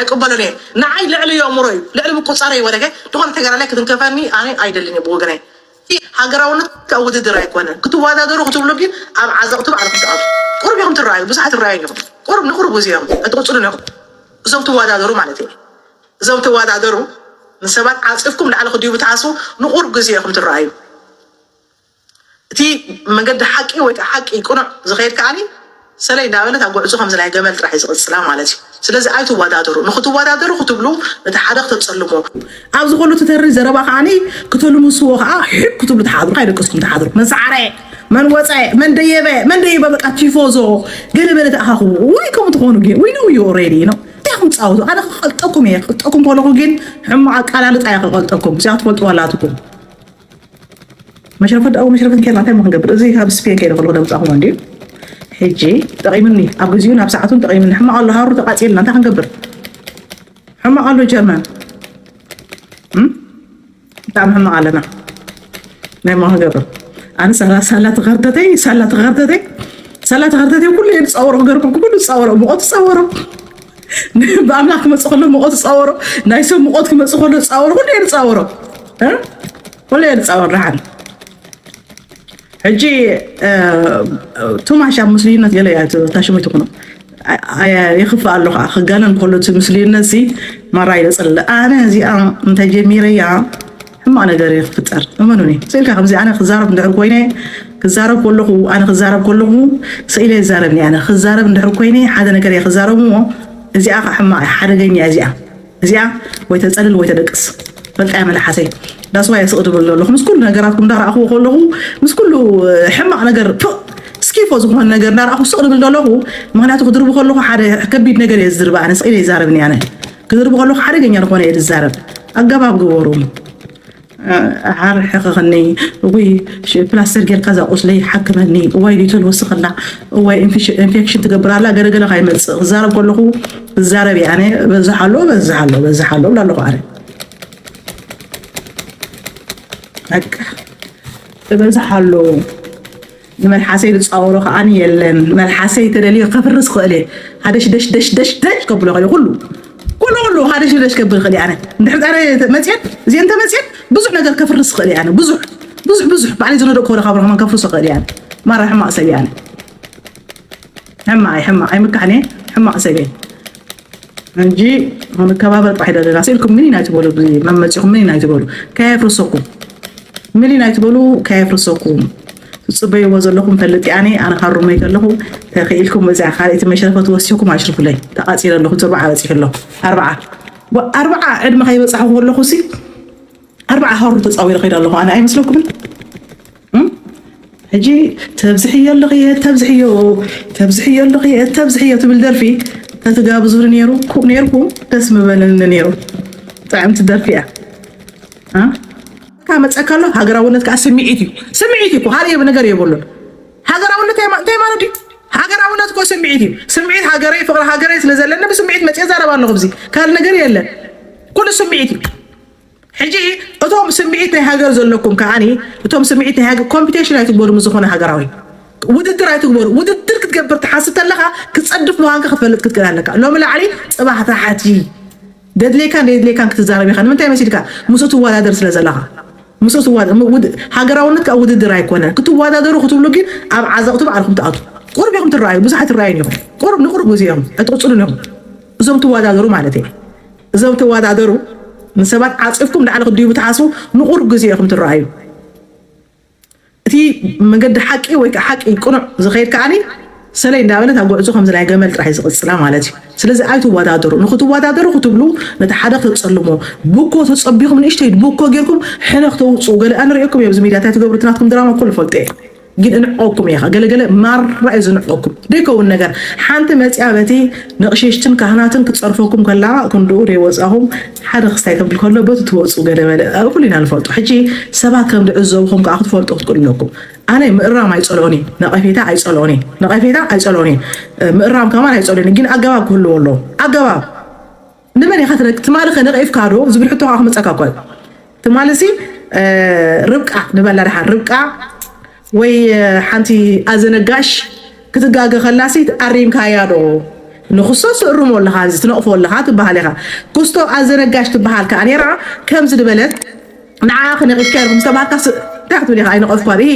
ኣይቅበሎን እየ። ንዓይ ልዕሊ የእምሮ እዩ፣ ልዕሊ ምቁፃር እዩ ወለከ። ዝኾነ ተጋዳላይ ክትንከፈኒ ኣነ ኣይደልን እየ ብወገነይ። እቲ ሃገራውነት ካብ ውድድር ኣይኮነን። ክትወዳደሩ ክትብሉ ግን ኣብ ዓዘቕቲ ባዕልኹም ትኣቱ። ቁሩብ ኢኹም ትረኣዩ፣ ብዙሓት ትረኣዩ ኢኹም። ቁሩብ ንቁሩብ ግዜ ኢኹም እትቕፅሉ ኢኹም። እዞም ትወዳደሩ ማለት እዩ። እዞም ትወዳደሩ ንሰባት ዓፂፍኩም ላዕሊ ክድዩ ብትሓስቡ ንቁሩብ ግዜ ኢኹም ትረኣዩ። እቲ መገዲ ሓቂ ወይ ከዓ ሓቂ ቅኑዕ ዝኸይድ ከዓኒ ሰለይ እንዳበለት ኣብ ጉዕዞ ከምዚ ናይ ገመል ጥራሕ እዩ ዝቕፅላ ማለት እዩ። ስለዚ ኣይትወዳደሩ። ንክትወዳደሩ ክትብሉ ነቲ ሓደ ክተፀልሞ። ኣብዚ ከሎ ትተሪ ዘረባ ከዓኒ ክተልምስዎ ከዓ ሒብ ክትብሉ ትሓድሩ፣ ካይደቅስኩም ትሓድሩ። መን ሰዓረ፣ መን ወፀ፣ መን ደየበ፣ መን ደየበ፣ በቃ ቲፎዞ ገለ በለ ተኣኻኽቡ። ወይ ከምኡ ትኾኑ ግን፣ ወይ ነው ዩ ኦሬዲ ነው። እንታይ ኢኹም ትፃወቱ? ኣነ ክቐልጠኩም እየ። ክቐልጠኩም ከለኹ ግን ሕማቕ ኣቃላልጣ እየ ክቐልጠኩም። እዚኣ ትፈልጥዋ ኣላትኩም። መሽረፈት ደኣ መሽረፈት ጌርና እንታይ እሞ ክንገብር? እዚ ካብ ስፔን ከይደ ከለኹ ደምፃኹም እንድዩ። ሕጂ ጠቒምኒ፣ ኣብ ግዚኡ ናብ ሰዓቱን ጠቒምኒ። ሕማቕ ኣሎ ሃሩ ተቃፂልና፣ እንታይ ክንገብር? ሕማቕ ኣሎ ጀርመን። እም? ብጣዕሚ ሕማቕ ኣለና። ናይ እሞ ክንገብር? ኣነ ሳላ፣ ሳላ ተኸርተተይ፣ ሳላ ተኸርተተይ፣ ሳላ ተኸርተተይ፣ ኩሉ እየ ዝፃወሮ፣ ክገርመኩም፣ ኩሉ ዝፃወሮ፣ ሙቐት ዝፃወሮ። ብኣምላኽ ክመፅእ ከሎ ሙቐት ዝፃወሮ፣ ናይ ሰብ ሙቐት ክመፅእ ከሎ ዝፃወሮ፣ ኩሉ እየ ዝፃወሮ። እ? ኩሉ እየ ዝፃወር ደሓን። ሕጂ፣ እ፣ ቱማሽ ኣብ ምስልዩነት ገለ እያ፣ ት-፣ ታሽሙ ይትኹኑ። ኣ-፣ ኣ-፣ የኽፍእ ኣሎ ኸዓ፣ ክጋነን ከሎ እቲ ምስልዩነት ሲ ማራ ይለጽል። ኣነ እዚኣ እንተ ጀሚረያ፣ ሕማቕ ነገር እየ ክፍጠር። እመኑኒ። ስኢልካ ከምዚ ኣነ ክዛረብ እንድሕር ኮይነ፣ ክዛረብ ከለኹ፣ ኣነ ክዛረብ ከለኹ፣ ስኢለ ይዛረብኒ ኣነ። ክዛረብ እንድሕር ኮይነ፣ ሓደ ነገር እየ ክዛረብ እሞ፣ እዚኣ ኸዓ ሕማቕ እያ፣ ሓደገኛ እያ እዚኣ። እዚኣ ወይ ተጸልል ወይ ተደቅስ። በቃ እያ መልሓሰይ። ዳስዋ እየ ስቕ ድብል ዘለኹ። ምስ ኩሉ ነገራትኩም እንዳረኣኽዎ ከለኹ፣ ምስ ኩሉ፣ እ፣ ሕማቕ ነገር፣ ፕእ፣ ስኪፎ ዝኾነ ነገር እንዳረኣኹ ስቕ ድብል ዘለኹ። ምኽንያቱ ክድርቡ ከለኹ ሓደ ከቢድ ነገር እየ ዝድርባ ኣነ። ስቕ ኢለ ይዛረብኒ ኣነ። ክድርቡ ከለኹ ሓደገኛ ዝኾነ እየ ዝዛረብ። ኣገባብ ግበሩ። እ፣ ሓር ሕኸኸኒ፣ እጉይ፣ ሽ-፣ ፕላስተር ጌርካ እዛ ቁስለይ ሓክመኒ፣ እዋይ ዲቶል ወስኸላ፣ እዋይ ኢንፌሽ-፣ ኢንፌክሽን ትገብር ኣላ፣ ገለገለ ካይመጽእ። ክዛረብ ከለኹ፣ ክዛረብ እየ ኣነ፣ በዝሕ ኣሎ፣ በዝሕ ኣሎ፣ በዝሕ ኣሎ፣ እብላ ኣለኹ ኣነ። በቃ፣ ትበዝሕ ኣሎ። ንመልሓሰይ ዝፃወሮ ከዓኒ የለን። መልሓሰይ ተደልዮ ከፍርስ ክእል እየ። ሃደሽ ደሽ ደሽ ደሽ ደሽ ከብሎ ክእል እየ። ኩሉ፣ ኩሉ፣ ኩሉ ሃደሽ ደሽ ከብል ክእል እየ ኣነ። እንድሕር ፃረ መፅየት፣ እዚአን ተመፅየት፣ ብዙሕ ነገር ከፍርስ ክእል እየ ኣነ። ብዙሕ፣ ብዙሕ፣ ብዙሕ። ባዕለይ ዝነደቅኩ ወረ ካብ ረኽማን ከፍርሶ ክእል እየ ኣነ። ማራ ሕማቕ ሰብ እየ ኣነ። ሕማቕ እየ፣ ሕማቕ። ኣይምካሕን እየ፣ ሕማቕ ሰብ እየ። እንጂ ክንከባበር ጥራሕ ኢና ዘለና። ስኢልኩም ምን ኢና ኣይትበሉ፣ ብዚ መመፂኹም ምን ኢና ኣይትበሉ። ከየፍርሰኩም። ምን ኢና ኣይትበሉ፣ ከየፍርሰኩም። ትፅበይዎ ዘለኹም ፈልጥ እየ ኣነ፣ ኣነ ካብ ሩመይ ከለኹ ተኽኢልኩም እዚኣ ካልኣይቲ መሽረፈት ወሲኹም ኣሽርፉለይ። ተቓፂረ ኣለኹ፣ እቲ ኣርባዓ በፂሑ ኣሎ። ኣርባዓ። ወ-፣ ኣርባዓ ዕድመ ከይበፃሕኹ ከለኹ ሲ፣ ኣርባዓ ሃሩ ተፃዊረ ከይደ ኣለኹ ኣነ፣ ኣይመስለኩምን? እም? ሕጂ ተብዝሕዮ ኣለኺ፣ ተብዝሕዮ፣ ተብዝሕዮ ኣለኺ፣ ተብዝሕዮ ትብል ደርፊ ተትጋብዙኒ ነይሩ፣ ኩ-፣ ነይርኩም ደስ ምበለኒ ነይሩ። ጥዕምቲ ደርፊ እያ። እ? ካብ መፀካ ኣሎ፣ ሃገራውነት ከዓ ስምዒት እዩ። ስምዒት እዩ እኮ፣ ካልእ ነገር የብሉን። ሃገራውነት እንታይ ማ-፣ እንታይ ማለት እዩ? ሃገራውነት እኮ ስምዒት እዩ። ስምዒት ሃገረይ፣ ፍቕሪ ሃገረይ ስለ ዘለኒ ብስምዒት መፅየ ዛረብ ኣለኹ። ኣብዚ ካልእ ነገር የለን። ኩሉ ስምዒት እዩ። ሕጂ እቶም ስምዒት ናይ ሃገር ዘለኩም ከዓኒ፣ እቶም ስምዒት ናይ ሃገር ኮምፒቲሽን ኣይትግበሩ ምስ ዝኾነ ሃገራዊ። ውድድር ኣይትግበሩ። ውድድር ክትገብር ትሓስብ ተለኻ ክጸድፍ ምዃንካ ክትፈልጥ ክትክእል ኣለካ። ሎሚ ላዕሊ ጽባሕ ታሕቲ። ደድሌካን ደድሌካን ክትዛረብ ኢኻ። ንምንታይ መሲልካ? ምስኡ ትወዳደር ስለ ዘለኻ። ምስኡ ትወዳ-፣ ም-፣ ውድ-፣ ሃገራውነት ካብ ውድድር ኣይኮነን። ክትወዳደሩ ክትብሉ ግን ኣብ ዓዘቕቲ ባዕልኹም ትኣትዉ። ቁሩብ ኢኹም ትረኣዩ፣ ብዙሓት ትረኣዩን ኢኹም። ቁሩብ ንቁሩብ ግዜ ኢኹም፣ ኣይትቕጽሉን ኢኹም። እዞም ትወዳደሩ ማለት እየ። እዞም ትወዳደሩ ንሰባት ዓጺፍኩም ላዕሊ ክትድይቡ ትሓስቡ፣ ንቁሩብ ግዜ ኢኹም ትረኣዩ። እቲ መገዲ ሓቂ ወይ ከዓ ሓቂ ቅኑዕ ዝኸይድ ከዓኒ ሰለይ እንዳበለት ኣብ ጉዕዞ ከምዚ ናይ ገመል ጥራሕ እዩ ዝቕጽላ ማለት እዩ። ስለዚ ኣይትወዳደሩ። ንክትወዳደሩ ክትብሉ ነቲ ሓደ ክተጸልሞ፣ ቡኮ ተጸቢኹም ንእሽተይ ቡኮ ጌርኩም ሕነ ክተውጽኡ ገለ ኣነ ርእየኩም እየ ኣብዚ ሚድያ እንታይ ትገብሩ እቲ ናትኩም ድራማ ኩሉ ፈልጦ እየ። ግን እንዕቀኩም እየ። ገለገለ ማራ እዩ ዝንዕቀኩም። ደይከውን ነገር። ሓንቲ መጽያ በቲ ነቕሽሽትን ካህናትን ክትጸርፈኩም ከላ ክንድኡ ደይወጻኹም ሓደ ክስታይ ከብል ከሎ በቲ ትወጹ ገለ በለ። ኩሉ ኢና ንፈልጦ። ሕጂ ሰባት ከም ዝዕዘቡኹም ከዓ ክትፈልጡ ክትክእሉ ኣለኩም። ኣነ ምእራም ኣይጸልኦን እዩ። ነቐፌታ ኣይጸልኦን እዩ። ነቐፌታ ኣይጸልኦን እዩ። ምእራም ከማን ኣይጸልኦን እዩ። ግን ኣገባብ ክህልዎ ኣለዎ። ኣገባብ። ንመን ኢኻ ትነቅ-፣ ትማሊ ከ ነቒፍካ ዶ ዝብል ሕቶ ከዓ ክመጸካ እኮ እዩ። ትማሊ ሲ፣ እ፣ ርብቃ ንበላ ደሓን ርብቃ ወይ፣ እ፣ ሓንቲ ኣዘነጋሽ ክትጋገ ከላ ሲ ኣሪምካያ ዶ? ንክሶ ስእርሞ ኣለኻ፣ እዚ ትነቕፎ ኣለኻ ትበሃል ኢኻ። ክስቶ ኣዘነጋሽ ትበሃል ከኣ ነይራ። ከምዚ ዝበለት ንዓ ክነቒፍካ ኢልኩም ዝተባሃልካ ስ-፣ እንታይ ክትብል ኢኻ? ኣይነቐፍኳን። ይሂ፣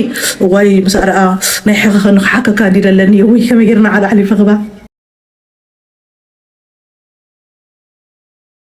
ወይ ምስ ኣርኣ ናይ ሕኽኽን ክሓከካ እንዲ ደለኒ፣ ወይ ከመይ ጌርና ዓላዕሊ ፈኽባ።